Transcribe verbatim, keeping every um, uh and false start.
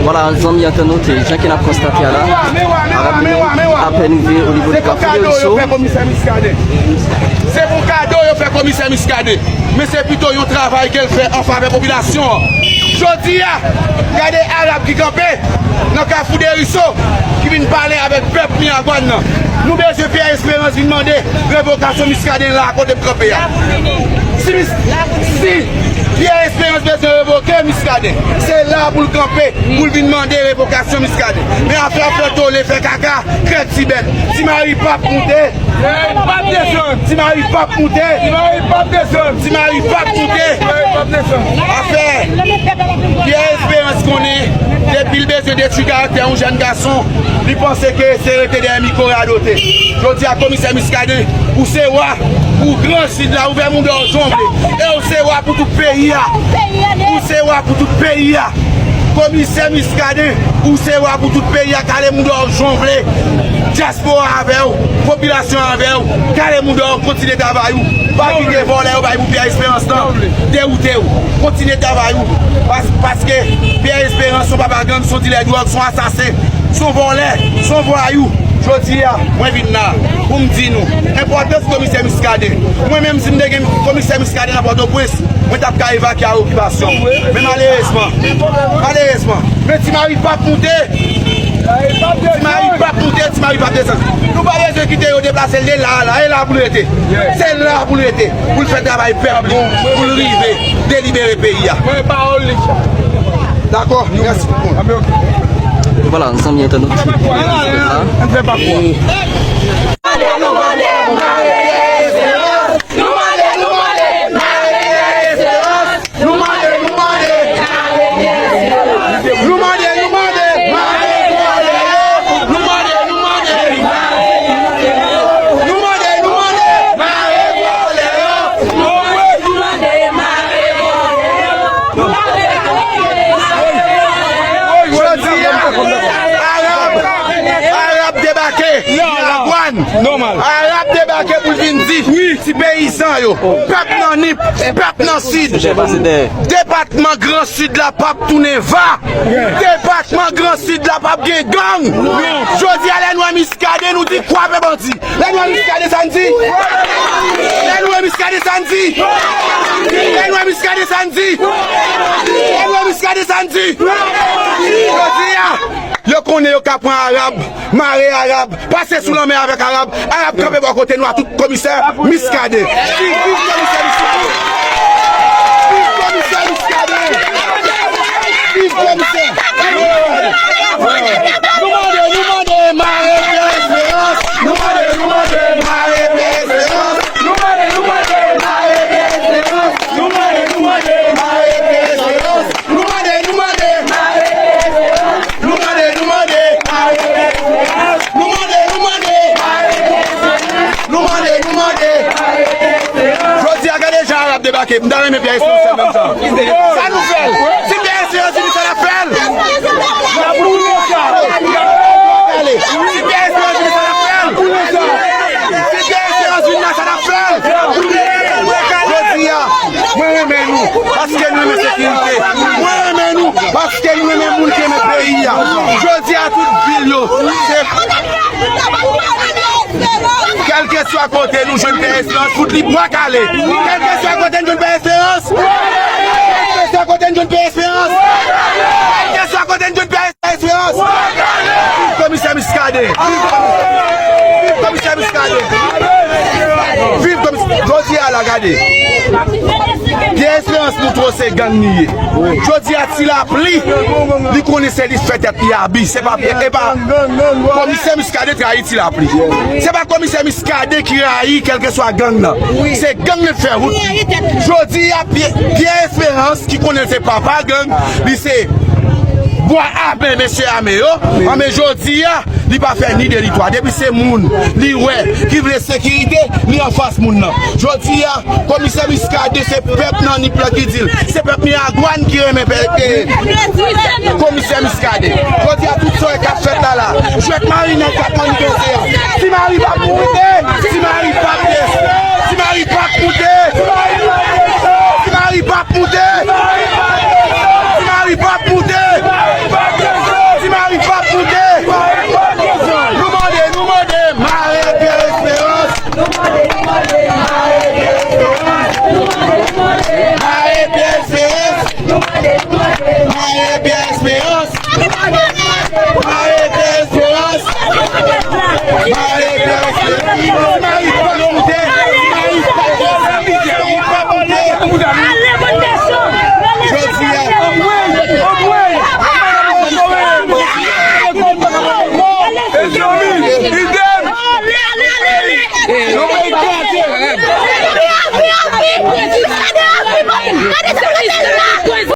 Vwala, zanmi entènot, jan ke n ap konstate a la, Arab Mino apèn rive o nivo de Kafou Deriso. Se pou kado yo fè komisè Muscadin. Se pou kado yo fè komisè Muscadin. Men se pito yon travay ke l fè an favè popilasyon an. Jodi a, gade Arab ki kanpe nan Kafou Deriso, ki vin pale avèk pèp Miragwàn nan. Nou bezwen Pierre Espérance vin mande revokasyon Muscadin la kote m kanpe a. Si, si Pierre Espérance bezwen revoke Muscadin, se la pou l kanpe, pou l vin mande revokasyon Muscadin. Men afè fè tole, fè kaka, krèt ti bèt. Ti Mari p ap moute. Ti Mari p ap moute. Ti Mari p ap desann. Ti Mari p ap moute. Ti Mari p ap desann. Afè Pierre Espérance konnen, depi l bezwen detwi karaktè yon jèn gason, li panse ke se rete dèyè mikwo radote. Jodi a, komisè Muscadin, ou se wa pou Gran Sid la, ouvè mouda w jan w vle. E ou se wa pou tout peyi a. Ou se wa pou tout peyi a. Komisè Muscadin, ou se wa pou tout peyi a, kale mouda w jan w vle. Dyaspora avè w, popilasyon avè w, kale mouda w, kontinye travay ou. Pa kite vòlè yo bay pou Pierre Espérance nan dewoute w. Kontinye travay ou. Pas-, paske Pierre Espérance se yon papa gang, se yon dilè dwòg, se yon asasen, se yon vòlè, se yon vwayou. Jodi a, mwen vin la pou m di nou enpòtans komisè Muscadin. Mwen menm, si m te gen komisè Muscadin nan Pòtoprens, mwen t ap ka evakye a okipasyon. Men malerezman, malerezman, men Ti Mari p ap moute. Ti Mari p ap moute, Ti Mari p ap desann. Nou pa bezwen kite yo deplase l de la a la. E la pou l rete. Se la pou l rete. Pou l fè travay pèp li. Pou l rive delibere peyi a. Dakò, mèsi. Vwala, zanmi entènot, nou fè pa kwa. Nou mande, nou mande, mare Pierre Espérance. Nou mande, nou mande, mare Pierre Espérance. Nou mande, nou mande, nou mande, mare vòlè yo. Nou mande, nou mande, mare Pierre Espérance. Nou mande, nou mande, mare vòlè yo. Nou mande, nou mande, mare vòlè yo. Jodi a, Arab, Arab debake. Miragwàn. Nòmal. Arab debake pou l vin di ti peyizan yo, pèp nan Nip, pèp nan Sid, depatman Gran Sid la p ap tounen va. Depatman Gran Sid la p ap gen gang. Jodi a, lè n wè Muscadin, nou di kwape bandi. Lè n wè Muscadin, sa n di? Lè n wè Muscadin, sa n di? Lè n wè Muscadin, sa n di? Lè n wè Muscadin, sa n di? Jodi a, yo konnen yo ka pran Arab, mare Arab, pase sou lanmè avèk Arab. Arab kanpe bò kote nou a tout komisè Muscadin. Viv, viv komisè Muscadin. Viv komisè Muscadin. Viv komisè. Nou mande, nou mande, mare Pierre Espérance. Nou mande, nou mande, mare Pierre Espérance. Nou mande, nou mande, mare Pierre Espérance. Nou mande, nou mande, mare Pierre Espérance. Nou mande, nou mande, mare Pierre Espérance. Nou mande, nou mande, mare Pierre Espérance. Nou mande, nou mande, mare Pierre Espérance. Nou mande, nou mande, mare Pierre Espérance. Jodi a, gade jan Arab debake. M ta renmen Pierre Espérance fè menm jan. Sa nou fè l? Si Pierre Espérance vini, sa n ap fè l? Si Pierre Espérance vini, sa n ap fè l? Si Pierre Espérance vini la, sa n ap fè l? Jodi a, mwen renmen nou paske nou renmen sekirite. Mwen renmen nou paske nou renmen moun ki renmen peyi a. Jodi a, tout vil yo, se Kèlkeswa kote nou jwenn Pierre Espérance, fout li bwa kale. Kèlkeswa kote n jwenn Pierre Espérance. Kèlkeswa kote n jwenn Pierre Espérance. Kèlkeswa kote n jwenn Pierre Espérance. Viv komisè Muscadin. Viv komisè Muscadin. Viv komisè. Jodi a la, gade. Pierre Espérance montre w se gang li ye. Jodi a, Ti Lapli, li konnen se li fè tèt li abi. Se pa, e pa komisè Muscadin trayi Ti Lapli. Se pa komisè Muscadin ki rayi kèlkeswa gang nan. Se gang nan k fè wout li. Jodi a, Pye-, Pierre Espérance, ki konnen se papa gang, li se bwa ame mesye ame yo. Anben jodi a, li pa fè ni de ni twa. Depi se moun li wè ki vle sekirite, li anfas moun nan. Jodi a, komisè Muscadin se pèp nan Nip lan ki di l. Se pèp Miragwàn ki renmen pè-, e, komisè Muscadin. Jodi a, tout sa k ap fèt la la. Jwèt marinèt k ap manifeste a. Ti Mari p ap moute. Ti Mari p ap